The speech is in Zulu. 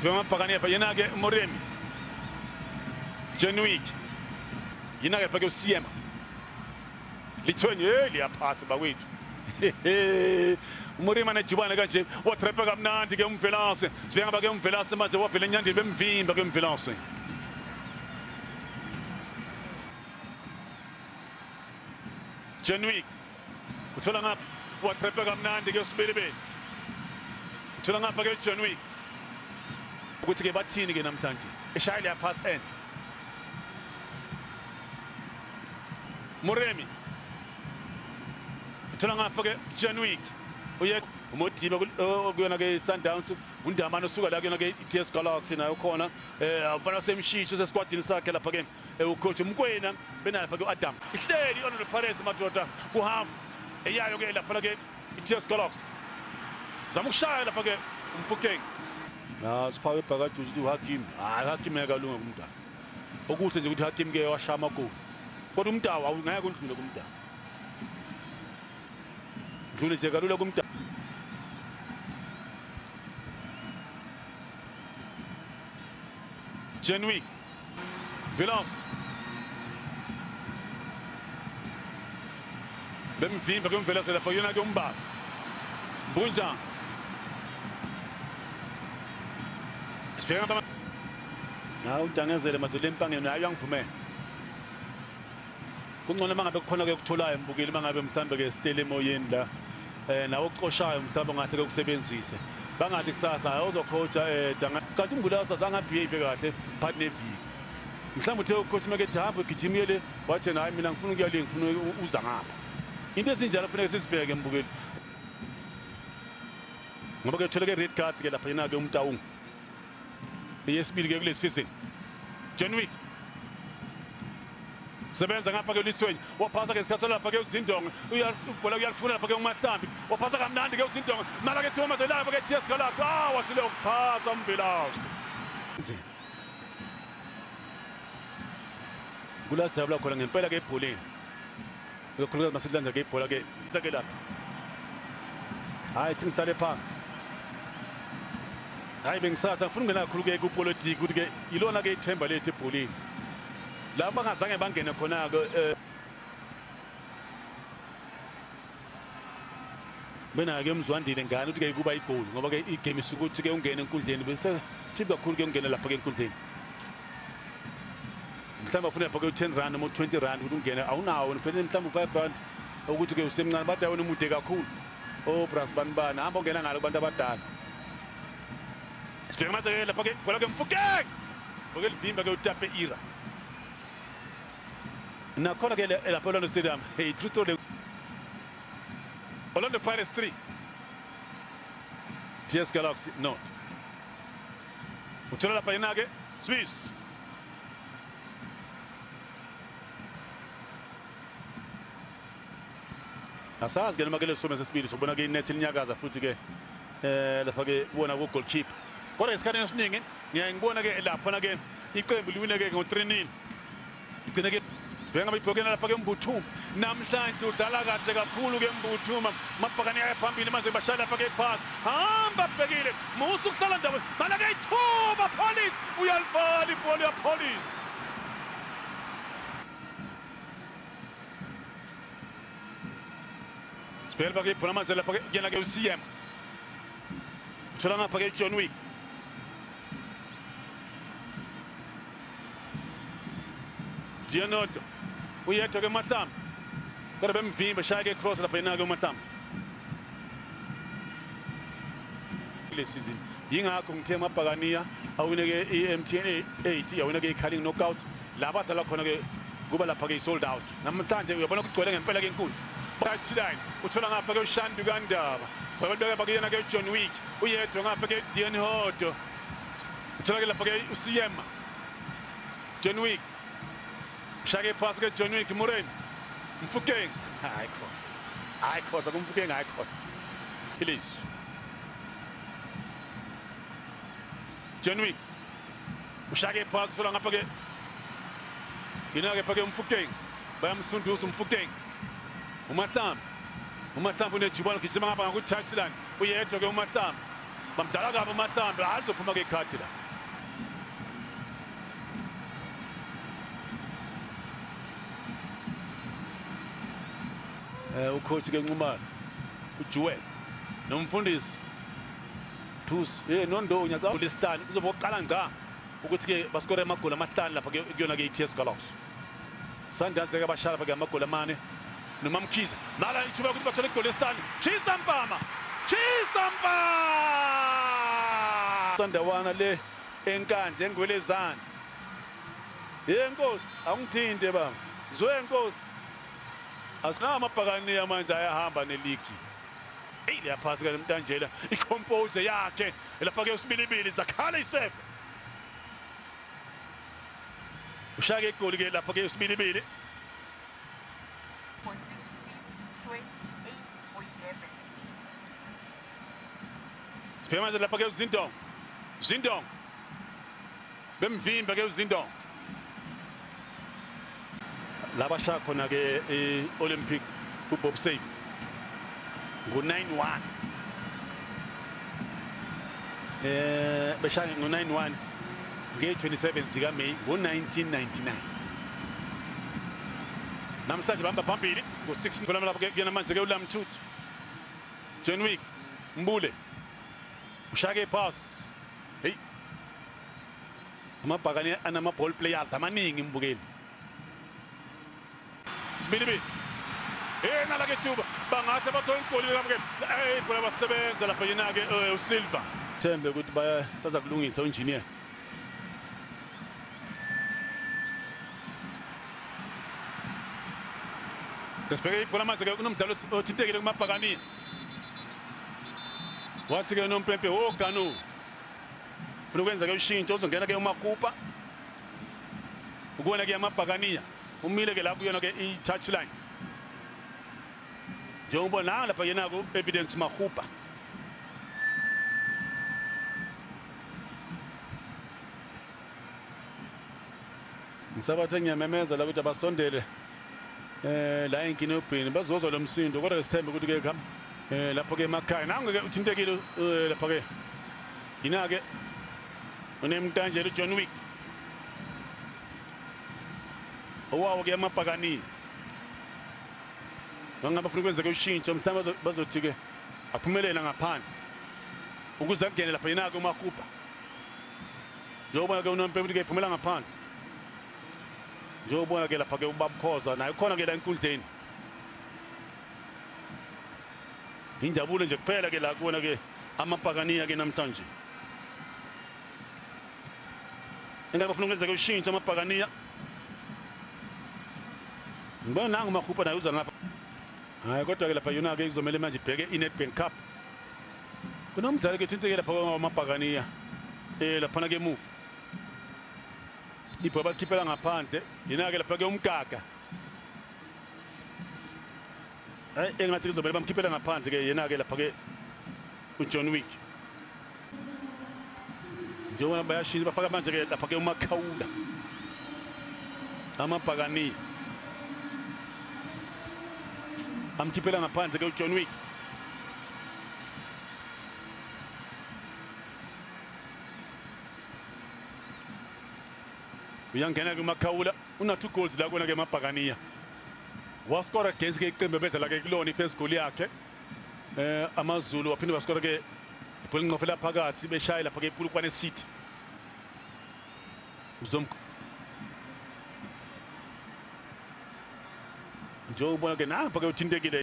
Sibheka amabhakani apha yena ke Moremi. John Wick. Yena ke phake uSiyema. Lithweni hey liyaphasa bakwethu. uMoremi nejubane kanje watrapha kamnandi ke uMvelase. Sibheka ngaba ke uMvelase manje wavela enyandeni bemvimba ke uMvelase. John Wick. Uthola ngapha watrapha kamnandi ke uSibelebele. Uthola ngapha ke John Wick. Ukuthi ke bathini ke namhlanje. Eshaya leya pass enhle. Moremi. Uthola ngapha ke John Wick. Uye uModiba kuyona ke Sundowns uNdamane usuka la kuyona ke TS Galaxy nayo khona umfana wasemshisho sesquadini sakhe lapha ke ucoach Mkwena benalapha ke uAdam. Ihleli Orlando Pirates madoda ku half eyayo ke lapha ke TS Galaxy. Zama ukushaya lapha ke uMfukeng. Ah siphawe ibhakajuzi uHakim. Hayi Hakim akalunga kumntana. Okuhle nje ukuthi Hakim ke washaya amagoli. Kodwa umntawu awungeke undlule kumntana. Dlule nje kalula kumntana. John Wick. Villas. Bemvimba ke uMvelase lapha kuyona ke uMbatha. Mbunjana. Sibheka ngapha. Hawu udangezele madoda empangeni hayi uyangivumela. Kungcono mangabe kukhona ke ukutholayo mbukeli mangabe mhlambe ke sihlele emoyeni la. Nawe oxoshayo mhlambe ungahle ke ukusebenzise. Bangathi kusasa awuzocoacha danga kanti uMbulasa zange behave kahle phakathi neviki. Mhlawumbe uthe ucoach makethi hamba ugijima le wathi hayi mina ngifuna ukuya le ngifuna uza ngapha. Into ezinjalo kufanele sizibheke mbukeli. Ngoba ke uthole ke red card ke lapha yena ke uMtaung. Yesibili ke kule season. John Wick. Sebenza ngapha ke Lithweni waphasa ke isikhathi lapha ke uZindonga uyabhola uyalifuna lapha ke uMahlambi waphasa kamnandi ke uZindonga mala ke Thomas lapha ke TS Galaxy ah wahlule ukuphasa uMvelase. Kula sijabula khona ngempela ke ebholeni. Ikakhulukazi masilanja ke ibhola ke sake lapha. Hayi thi ngihlale phansi. Hayi bengisasa ngifuna ukungena kakhulu ke kupolitiki ukuthi ke ilona ke ithemba lethu ebholeni. Laba bangazange bangene khona ke bena ke Mzwandile ngani ukuthi ke kuba igoli ngoba ke igame isukuthi ke ungene enkundleni bese cheap kakhulu ke ungena lapha ke enkundleni. Mhlawumbe ufuna lapha ke 10 rand noma 20 rand ukuthi ungene awunawo phela mhlawumbe 5 rand ukuthi ke usemncane bathi wena umude kakhulu. Oh bras banibani hamba ungena ngalo kubantu abadala. Sibheka manje ke lapha ke bhola ke Mfukeng. Boke livimba ke uTape Ira. Nakhona ke lapha Orlando Stadium. Hey true story. Orlando Pirates 3. TS Galaxy not. Uthola lapha yena ke Swiss. Asazi ke noma ke lesome sesibili sobona ke inet linyakaza futhi ke lapha ke kubona ku goalkeeper. Kodwa isikhathi esiningi ngiyaye ngibona ke lapha ke iqembu liwine ke ngo-3-0. Igcine ke bheka ngabe ibhokene lapha ke Mbuthuma. Namhlanje udlala kahle kakhulu ke Mbuthuma. Mabhakane aya phambili manje bashaya lapha ke pass. Hamba bhekile. Musa ukuhlala ndawo. Mana ke ithuba Police uyalivala ibhola ya Police. Sibheka ke ibhola manje lapha ke yena ke uCM. Uthola ngapha ke John Wick. Dianoto uyedwa ke Mahlambi. Kodwa bemvimba shaya ke cross lapha yena ke uMahlambi. Le season yingakho ngithe amabhakaniya awine ke iMTN 8 yawina ke iCarling Knockout laba badlala khona ke kuba lapha ke sold out. Namhlanje uyabona kugcwele ngempela ke inkundla. Touchline uthola ngapha ke uShandu kaNdaba. Babeka bakuyena ke John Wick uyedwa ngapha ke Dion Hodo. Uthola ke lapha ke uCM. John Wick. Shake pass ke John Wick Moremi. Mfukeng. Hayi khohlwa. Hayi khohlwa kuMfukeng hayi khohlwa. Please. John Wick. Ushake pass uthola ngapha ke yena ke phake uMfukeng. Bayamsunduza uMfukeng. uMahlambi. uMahlambi unejubane ugijima ngapha ngaku touchline. Uyedwa ke uMahlambi. Bamdlala kabi uMahlambi, alizophuma ke ikhadi la. Ucoach ke Nxumalo, uJuel nomfundisi Thusi, noNdo ngiyacabanga lesihlanu kuzoba oqala ngqa ukuthi ke baskore amagoli amahlanu lapha kuyona ke iTS Galaxy. Sundowns ke abashaya lapha ke amagoli amane noma Mkhize. Nala ithuba ukuthi bathole igoli lesihlanu. Chisa Mpama. Chisa Mpama. Sandawana le enkandla engwelezana. Yenkosi angithinte baba. Zwe nkosi. Asinawo amabhakaniya manje ayahamba neligi. Eyi leyaphasi ke Mntanjela icompose yakhe lapha ke uSibilibili zakhala isefe. Ushake igoli ke lapha ke uSibilibili. For 16, 28 or 11. Sibheke manje lapha ke uZindong. Zindong. Bemvimba ke uZindong. Labashaya khona ke e-Olympic uBob Safe ngo-9-1. Beshaya ngo-9-1 nge-27 zika May ngo-1999. Namhlanje bahamba phambili ngo-6 khona lapho ke kuyena manje ke uLamthuthi. John Wick Mbule ushake pass. Hey. Amabhakane anama ball players amaningi mbukeli. Sibilibili. Nala ke thuba bangahle bathole igoli ke. Ibhola basebenza lapha yena ke uSilva. Thembe ukuthi baza kulungisa uengineer. Sibheke ibhola manje ke kunomdlalo othintekile kumabhakani. Wathi ke nompempe woganu. Ufuna ukwenza ke ushintsho uzongena ke uMakupa. Ukubona ke amabhakaniya. Umile ke la kuyona ke i-touchline. Njengoba nanga lapha yena ku Evidence Mahupa. Ngisabathe ngiyamemeza la ukuthi abasondele la enkinobheni bazozwa lo msindo kodwa sithembe ukuthi ke lapho ke emakhaya nangu ke uthintekile lapha ke yina ke unemntanjelo John Wick owawo ke amabhakani bangaba bafuna ukwenza ke ushintsho mhlawumbe bazothi ke aphumelela ngaphandle ukuze akungene lapha yena ke uMakupa njengoba ke unompembe ke iphumela ngaphandle njengoba ke lapha ke ubabukhoza naye khona ke la enkundleni injabulo nje kuphela ke la kuona ke amabhakaniya ke namhlanje engabe bafuna ukwenza ke ushintsho amabhakaniya ngibona nangu Mahupa naye uza ngapha. Hayi kodwa ke lapha yona ke izomele manje ibheke iNedbank Cup. Kunomdlalo ke thinteke lapha kwamabhakaniya laphana ke emuva ibhola balikhiphela ngaphandle yena ke lapha ke umgaga. Hayi engathi kuzomele bamkhiphela ngaphandle ke yena ke lapha ke uJohn Wick. Njengoba bayashintsha bafaka manje ke lapha ke uMakhawula. Amabhakaniya amkhiphela ngaphandle ke uJohn Wick. Uyangena ke uMakhawula una 2 goals la kona ke amabhakaniya. Waskora against ke iqembu bedlala ke kulona ifirst goal yakhe. AmaZulu waphinde waskora ke ibhola inqofela phakathi beshaya lapha ke iPolokwane City. Njengoba ke nangapha ke uthintekile.